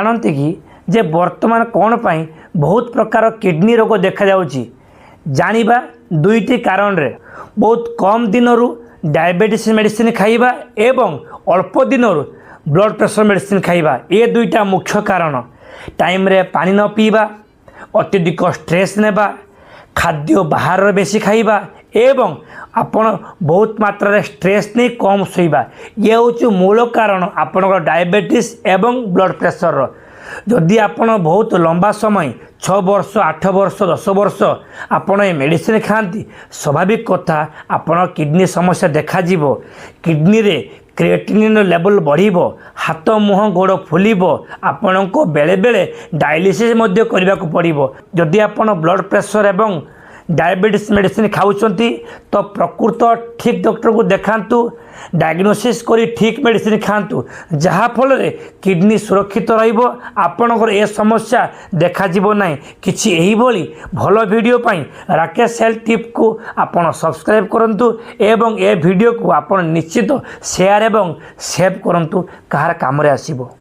ଜାଣନ୍ତି କି ଯେ ବର୍ତ୍ତମାନ କ'ଣ ପାଇଁ ବହୁତ ପ୍ରକାର କିଡ଼ନୀ ରୋଗ ଦେଖାଯାଉଛି? ଜାଣିବା ଦୁଇଟି କାରଣରେ। ବହୁତ କମ୍ ଦିନରୁ ଡାଇବେଟିସ୍ ମେଡ଼ିସିନ ଖାଇବା ଏବଂ ଅଳ୍ପ ଦିନରୁ ବ୍ଲଡ଼ ପ୍ରେସର ମେଡ଼ିସିନ ଖାଇବା, ଏ ଦୁଇଟା ମୁଖ୍ୟ କାରଣ। ଟାଇମ୍ରେ ପାଣି ନ ପିଇବା, ଅତ୍ୟଧିକ ଷ୍ଟ୍ରେସ୍ ନେବା, ଖାଦ୍ୟ ବାହାରର ବେଶୀ ଖାଇବା ଏବଂ ଆପଣ ବହୁତ ମାତ୍ରାରେ ଷ୍ଟ୍ରେସ୍ ନେଇ କମ୍ ଶୋଇବା, ଇଏ ହେଉଛି ମୂଳ କାରଣ ଆପଣଙ୍କର ଡାଇବେଟିସ୍ ଏବଂ ବ୍ଲଡ଼ ପ୍ରେସରର। ଯଦି ଆପଣ ବହୁତ ଲମ୍ବା ସମୟ, 6 ବର୍ଷ, 8 ବର୍ଷ, 10 ବର୍ଷ ଆପଣ ଏ ମେଡ଼ିସିନ ଖାଆନ୍ତି, ସ୍ୱାଭାବିକ କଥା ଆପଣ କିଡ଼ନୀ ସମସ୍ୟା ଦେଖାଯିବ। କିଡ଼ନୀରେ କ୍ରିଏଟିନିନ୍ର ଲେବଲ୍ ବଢ଼ିବ, ହାତ, ମୁହଁ, ଗୋଡ଼ ଫୁଲିବ, ଆପଣଙ୍କୁ ବେଳେବେଳେ ଡାଇଲିସିସ୍ ମଧ୍ୟ କରିବାକୁ ପଡ଼ିବ। ଯଦି ଆପଣ ବ୍ଲଡ଼ ପ୍ରେସର ଏବଂ ଡାଇବେଟିସ୍ ମେଡ଼ିସିନ ଖାଉଛନ୍ତି, ତ ପ୍ରକୃତ ଠିକ୍ ଡକ୍ଟରକୁ ଦେଖାନ୍ତୁ, ଡାଇଗ୍ନୋସିସ୍ କରି ଠିକ୍ ମେଡ଼ିସିନ ଖାଆନ୍ତୁ, ଯାହାଫଳରେ କିଡ଼ନୀ ସୁରକ୍ଷିତ ରହିବ, ଆପଣଙ୍କର ଏ ସମସ୍ୟା ଦେଖାଯିବ ନାହିଁ। କିଛି ଏହିଭଳି ଭଲ ଭିଡ଼ିଓ ପାଇଁ ରାକେଶ ହେଲ୍ଥ ଟିପ୍କୁ ଆପଣ ସବସ୍କ୍ରାଇବ୍ କରନ୍ତୁ ଏବଂ ଏ ଭିଡ଼ିଓକୁ ଆପଣ ନିଶ୍ଚିତ ସେୟାର ଏବଂ ସେଭ୍ କରନ୍ତୁ, କାହାର କାମରେ ଆସିବ।